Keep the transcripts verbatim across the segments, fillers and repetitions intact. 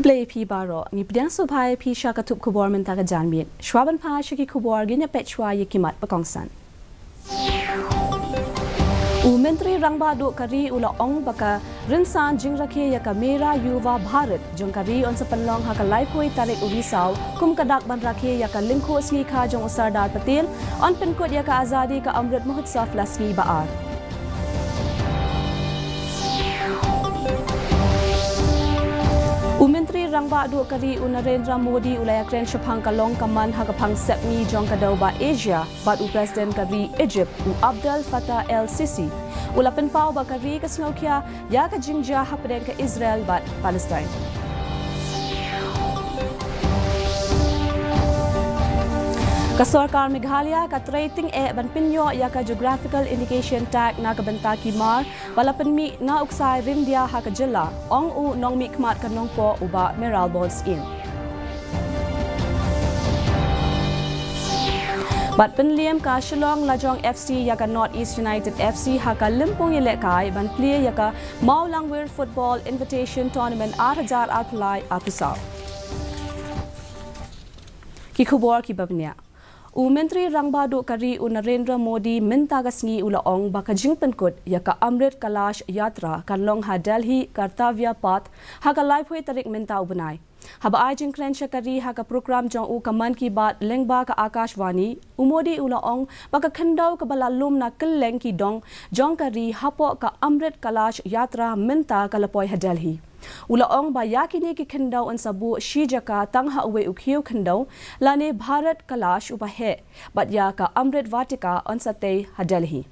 Khublei phi baroh, ngi pdiang sngewbha ïa phi sha ka thup khubor mynta ka janmiet. Shuwa ban phai sha ki khubor, ngin ïa peit shuwa ïa ki mat ba kongsan. U Myntri Rangbah Duh ka ri u la ong ba ka rynsan jingrakhe ïa ka Mera Yuva Bharat jong ka ri yn sa pynlong ha ka laiphew tarik u Risaw, kum ka dak ban rakhe ïa ka lyngkhuh sngikha jong u Sardar Patel, yn pynkut ïa ka Azadi Ka Amrit Mahotsav la sngi ba ar. U Myntri Rangbah Duh ka ri u Narendra Modi u la ïakren shaphang ka long ka man ha ka phang sepngi jong ka dewbah Asia bad u President ka ri Egypt u Abdel Fattah El Sisi. U la pynpaw ba ka ri ka sngewkhia ïa ka jingjia hapdeng ka Israel bad Palestine. Ka sorkar Meghalaya ka trei tyngeh ban pynïoh ïa ka Geographical Indication Tag na ka bynta ki mar ba la pynmih na u ksai ryndia ha ka jylla, ong u nongmihkhmat ka nongpoh u Bah Mayralborn Syiem. Bad pynliem ka Shillong Lajong F C ïa ka North East United F C ha ka lympung ïalehkai ban plie ïa ka Mawlangwir Football Invitation Tournament ar hajar arphew lai arphew saw. Ki khubor kiba bniah. U Myntri Rangbah Duh ka ri u Narendra Modi mynta ka sngi u la ong ba ka jingpynkut ïa ka Amrit Kalash Yatra kan long ha Delhi Kartavya Path ha ka laiphew tarik mynta u bnai. Haba ai jingkren sha ka ri ha ka program jong u ka Mann Ki Baat lyngba ka Akashvani, u Modi u la ong ba ka khyndew kaba la lum na kylleng ki dong jong ka ri hapoh ka Amrit Kalash Yatra mynta ka la poi ha Delhi. U la ong ba ïa kine ki khyndew yn sa buh shi jaka tang ha uwei u khiew khyndew, lane Bharat Kalash uba heh, bad ïa ka Amrit Vatika yn sa tei ha Delhi.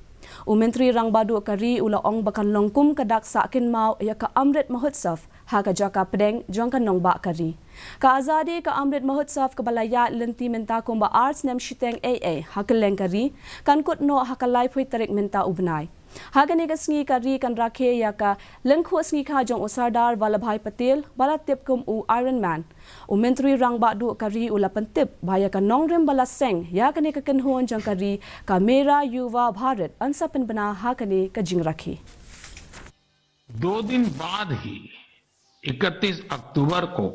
U Myntri Rangbah Duh ka ri u la ong ba kan long kum ka dak sah kynmaw ïa ka Amrit Mahotsav ha ka jaka pdeng jong ka nongbah ka ri. Ka Azadi Ka Amrit Mahotsav kaba la ïaid lynti mynta kumba ar snem shiteng ei ei ha kylleng ka ri kan kut noh ha ka laiphew tarik mynta u bnai. Ha kane ka sngi ka ri kan rakhe ïa ka lyngkhuh sngikha jong u Sardar Vallabhbhai Patel ba la tip kum u Iron Man. U Myntri Rangbah Duh ka ri u la pyntip ba ïa ka nongrim ba la seng ïa kane ka kynhun jong ka ri ka Mera Yuva Bharat yn sa pynbna ha kane ka jingrakhe. दो दिन बाद ही इकतीस अक्टूबर को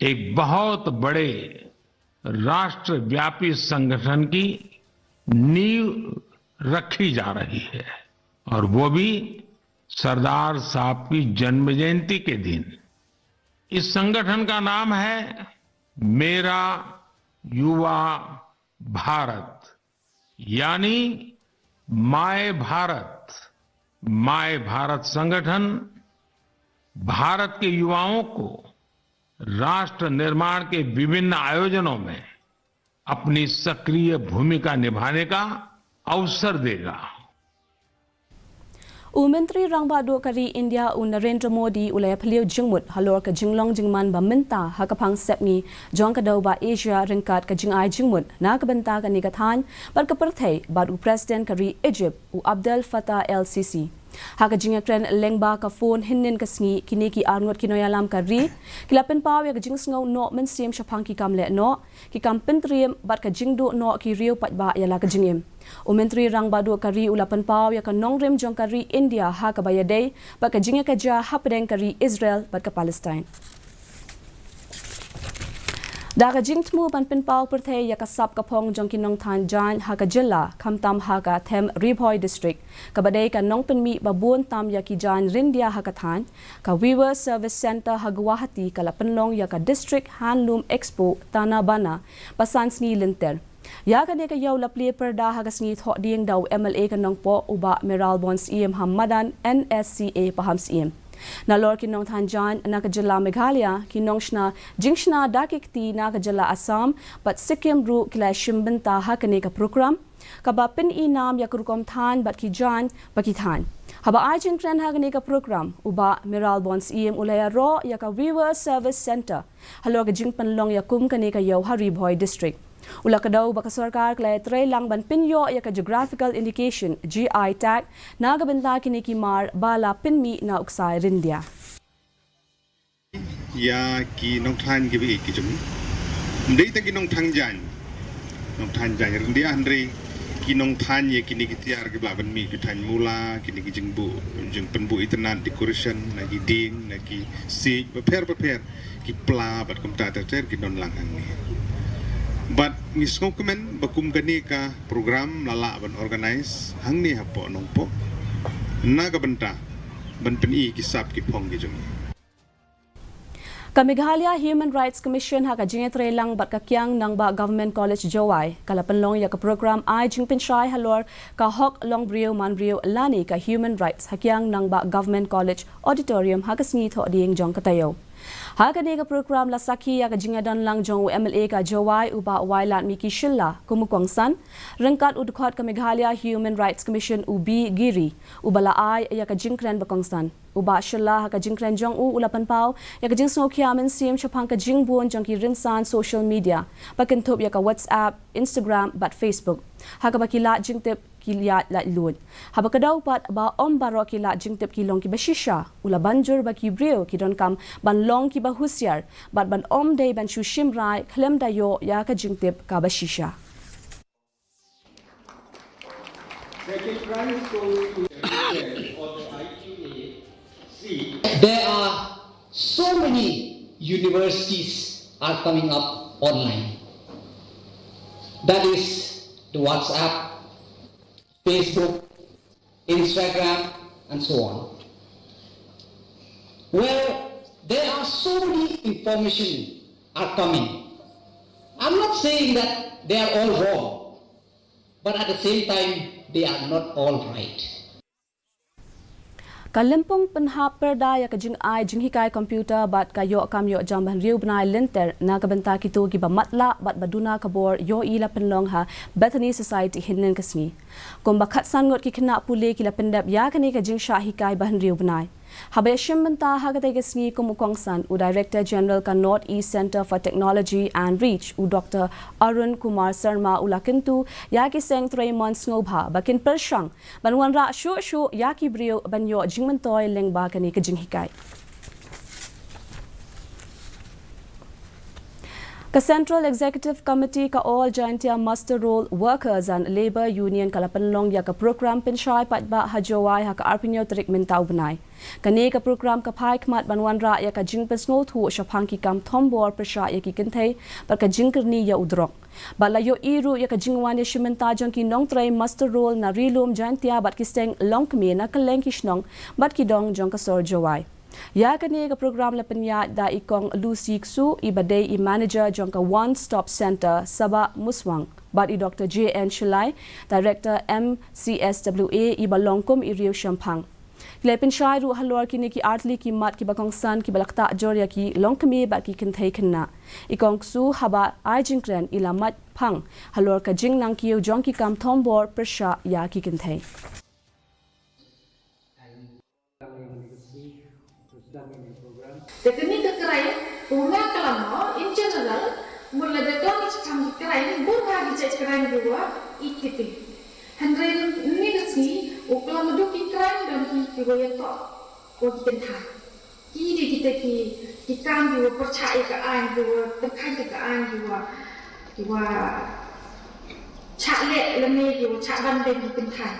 एक बहुत बड़े राष्ट्रव्यापी संगठन की नींव रखी जा रही है और वो भी सरदार साहब की जन्म जयंती के दिन। इस संगठन का नाम है मेरा युवा भारत, यानी माय भारत। माय भारत संगठन भारत के युवाओं को राष्ट्र निर्माण के विभिन्न आयोजनों में अपनी सक्रिय भूमिका निभाने का अवसर देगा। U Myntri Rangbah Duh ka ri India u Narendra Modi u la ïaphylliew jingmut halor ka jinglong jingman ba mynta ha ka phang sepngi jong ka dewbah Asia ryngkat ka jingai jingmut na ka bynta kane ka thaiñ bad ka pyrthei bad u President ka ri Egypt u Abdel Fattah El Sisi. Ha ka jingïakren lyngba ka phone hynnin ka sngi, kine ki arngut ki nongïalam ka ri ki la pynpaw ïa ka jingsngew noh mynsiem shaphang ki kam leh noh, ki kam pyntriem bad ka jingduh noh ki riew paidbah ïa la ka jingim. U Myntri Rangbah Duh ka ri u la pynpaw ïa ka nongrim jong ka ri India ha kaba ïadei bad ka jingïakajia hapdeng ka ri Israel bad ka Palestine. Da ka jingthmu ban pynpaw pyrthei ïa ka sap ka phong jong ki nongthaiñ jaiñ ha ka jylla, khamtam ha ka Them Ri Bhoi District, kaba dei ka nongpynmih ba bun tam ïa ki jaiñ ryndia ha ka thaiñ, ka Weavers Service Centre ha Guwahati ka la pynlong ïa ka District Handloom Expo Tana Bana ba san sngi lynter. Ïa kane ka ïew la plie pyrda ha ka sngi Thohdieng da u M L A ka Nongpoh u Bah Mayralborn Syiem ha madan N S C A Pahamsyiem. Nalor ki nongthaiñ jaiñ na ka jylla Meghalaya, ki nongshna jingshna da ki kti na ka jylla Assam bad Sikkim ruh ki la shim bynta ha kane ka program kaba pyni nam ïa ka rukom thaiñ bad ki jaiñ ba ki thaiñ. Haba ai jingkren ha kane ka program, u Bah Mayralborn Syiem u la ïaroh ïa ka Weavers Service Centre halor ka jingpynlong ïa kum kane ka ïew ha Ri Bhoi District. U la kdew ba ka sorkar ka la ïatrei lang ban pynïoh ïa ka Geographical Indication, G I tag, na ka bynta kine ki mar ba la pynmih na u ksai ryndia. Ïa ki nongthaiñ kiba ïeit ki jong ngi. Ym dei tang ki nongthaiñ jaiñ, nongthaiñ jaiñ ryndia hynrei Ki nongthaiñ ïa kine ki tiar kiba lah ban mih ki thaiñ mula, kine ki jingbuh, jingpynbuh itynnad, decoration, na ki dieng, na ki siej bapher bapher, ki pla bad kumta ter ter ki don lang hangne. Bad ngi sngewkmen ba kum kane ka program la lah ban organize hangne hapoh Nongpoh na ka bynta ban pyni ki sap ki phong ki jong ngi. Ka Meghalaya Human Rights Commission ha ka jingïatreilang bad ka Kiang Nangbah Government College Jowai ka la pynlong ïa ka program ai jingpynshai halor ka hok long briew man briew lane ka human rights ha Kiang Nangbah Government College Auditorium ha ka sngi Thohdieng jong ka taïew. Ha kane ka program la sakhi ïa ka jingïadon lang jong u M L A ka Jowai u Bah Wailadmiki Shylla kum u kongsan, ryngkat u dkhot ka Meghalaya Human Rights Commission u B Giri, uba la ai ïa ka jingkren ba kongsan. U Bah Shylla ha ka jingkren jong u u la pynpaw ïa ka jingsngewkhia mynsiem shaphang ka jingbun jong ki rynsan social media ba kynthup ïa ka WhatsApp, Instagram bad Facebook, ha kaba ki lad jingtip ki ïaid laitluid. Haba kdew pat ba ym baroh ki lad jingtip ki long kiba shisha, u la ban jur ba ki briew ki donkam ban long kiba husiar bad ban ym dei ban shu shim rai khlem da ïoh ïa ka jingtip kaba shisha. The difference goes to the P T S or the I Q A C. There are so many universities are coming up online. That is the WhatsApp, Facebook, Instagram, and so on. Well, there are so many information are coming. I'm not saying that they are all wrong, but at the same time, they are not all right. Ka lympung pynhap pyrda ïa ka jingai jinghikai computer bad ka ïoh kam ïoh jam ba hynriew bnai lynter na ka bynta kito kiba matlah bad ba duna ka bor ïohi la pynlong ha Bethany Society hynnin ka sngi. Kumba khatsan ngut ki khynnah pule ki la pyndep ïa kane ka jingshah hikai ba hynriew bnai. Haba ïashim bynta ha katei ka sngi kum u kongsan, u Director General ka North East Centre for Technology and Reach, u Doctor Arun Kumar Sarma, u la kyntu ïa ki seng trei mon sngewbha ba kin pyrshang ban wanrah shuh shuh ïa ki briew ban ïoh jingmyntoi lyngba kane ka jinghikai. Ka Central Executive Committee ka All Jaintia Muster Roll Workers and Labour Union ka la pynlong ïa ka program pynshai paidbah ha Jowai ha ka arphew hynñiew tarik mynta u bnai. Kane ka program ka phai khmat ban wanrah ïa ka jingpynsngewthuh shaphang ki kam thombor pyrshah ïa ki kynthei bad ka jingkyrni ïa u drok. Bad la ïohi ruh ïa ka jingwan ïashim bynta jong ki nongtrei muster roll na Ri Lum Jaintia bad ki seng longkmie na kylleng ki shnong bad ki dong jong ka sor Jowai. Ïa kane ka program la pynïaid da i Kong Lucy Ksu, iba dei i manager jong ka One Stop Centre Sabah Muswang, bad i Doctor J N Shylla, Director M C S W A, iba long kum i riew shemphang. Ki la pynshai ruh halor kine ki artylli ki mat kiba kongsan kiba la ktah jur ïa ki longkmie bad ki kynthei khynnah. I Kong Ksu haba ai jingkren i la mad phang halor ka jingnangkiew jong ki kam thombor pyrshah ïa ki kynthei. Te kane ka crime, u nga ka la mo, in general, mut lada don i chikam ki crime, bun ha ki jait crime ki wa, i kiti. Hynrei ne ka sngi, u ka la madu ki crime don ki ki wa ïa to, wa ki kynthai. Ki dei kita ki, ki kam ki wa pyrchah ïa ka aiñ, ki wa pyrchah ïa ka aiñ, ki wa, ki wa chah leh lane ki wa chah ban dei ki kynthai.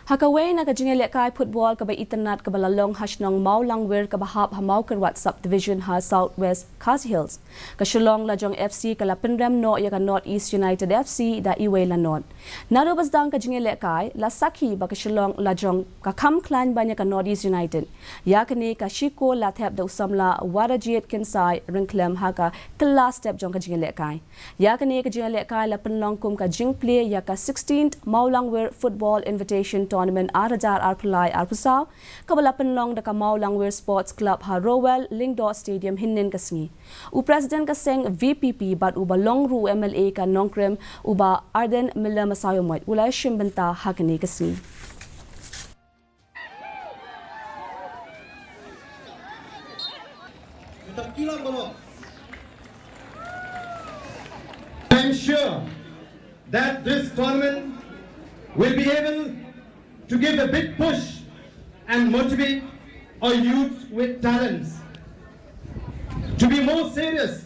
Ha kawei na ka jingïalehkai football kaba itynnad kaba la long ha shnong Mawlangwir kaba hap ha Mawkyrwat Subdivision ha South West Khasi Hills, ka Shillong Lajong F C ka la pynrem noh ïa ka North East United F C da iwei la nod. Naduh ba sdang ka jingïalehkai, la sakhi ba ka Shillong Lajong ka kham khlaiñ ban ïa ka North East United. Ïa kane ka shikor la thep da u samla Warajit Kynsai Ryngkhlem ha ka kylla step jong ka jingïalehkai. Ïa kane ka jingïalehkai la pynlong kum ka jingplie ïa ka sixteenth Mawlangwir Football Invitation Tournament ar hajar arphew lai arphew saw, kaba la pynlong da ka Mawlangwir Sports Club ha Rowell Lyngdoh Stadium hynnin ka sngi. U President ka seng V P P bad uba long ruh u M L A ka Nongkrem, u Bah Ardent Miller Basaiawmoit, u la shim bynta ha kane ka sngi. I'm sure that this tournament will be able to give a big push and motivate our youth with talents to be more serious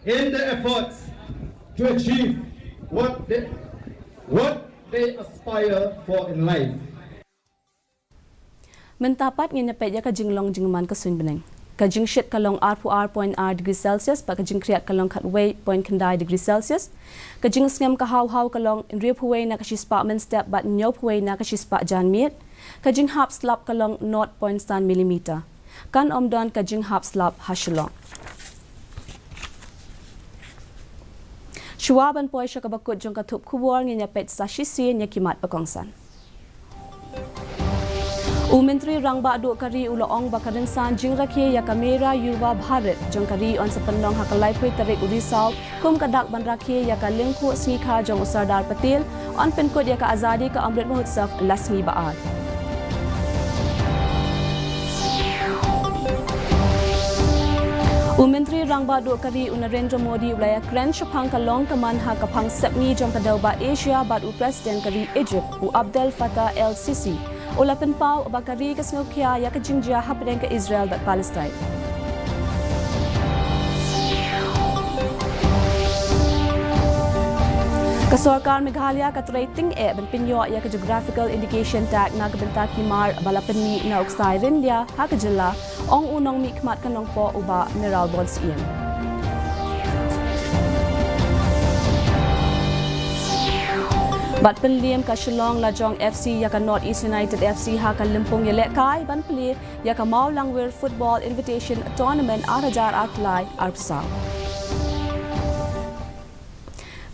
in the efforts to achieve what they, What they aspire for in life. Mynta pat ngin ïa peit ïa ka jinglong jingman ka suiñ bneng. Ka jingshit ka long arphew ar point ar degree Celsius bad ka jingkhriat ka long khatwei point khyndai degree Celsius. Ka jingsngem ka haw haw ka long hynriewphew wei na ka shispah mynstep bad hynñiewphew wei na ka shispah janmiet. Ka jinghap slap ka long nought point san millimeter. Kan ym don ka jinghap slap ha Shillong. Shuwa ban poi sha kaba kut jong ka thup khubor ngin ïa peit sa shisien ïa ki mat ba kongsan. U Myntri Rangbah Duh ka ri u la ong ba ka rynsan jingrakhe ïa ka Mera Yuva Bharat jong ka ri yn sa pynlong ha ka laiphew tarik u Risaw kum ka dak ban rakhe ïa ka lyngkhuh sngi kha jong u Sardar Patel, yn pynkut ïa ka Azadi ka Amrit Mahotsav la sngi ba ar. U Myntri Rangbah Duh ka ri u Narendra Modi u la ïakren shaphang ka long ka man ha ka phang sepngi jong ka dewbah Asia bad u President ka ri Egypt u Abdel Fattah El Sisi. U la pynpaw ba ka ri ka sngewkhia ïa ka jingjia hapdeng ka Israel bad Palestine. Ka sorkar Meghalaya ka trei tyngeh ban pynïoh ïa ka Geographical Indication Tag na ka bynta ki mar ba la pynmih na u ksai ryndia ha ka jylla, ong u nongmihkhmat ka nongpoh u Bah Mayral Born Syiem. Bad pynliem ka Shillong Lajong F C ïa ka North East United F C ha ka lympung ïalehkai ban plie ïa ka Mawlangwir Football Invitation Tournament ar hajar arphew lai arphew saw.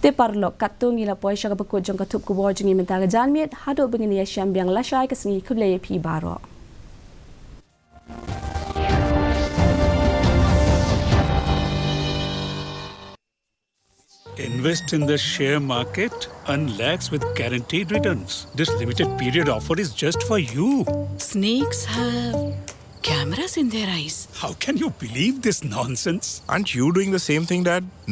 Te paralok, katto ngi la poi sha kaba kut jong ka thup khubor jong ngi mynta ka janmiet, haduh ba ngin ïashem biang lashai ka sngi, khublei ïa phi baroh. Invest in the share market, earn lakhs with guaranteed returns. This limited period offer is just for you. Snakes have cameras in their eyes. How can you believe this nonsense? Aren't you doing the same thing, Dad?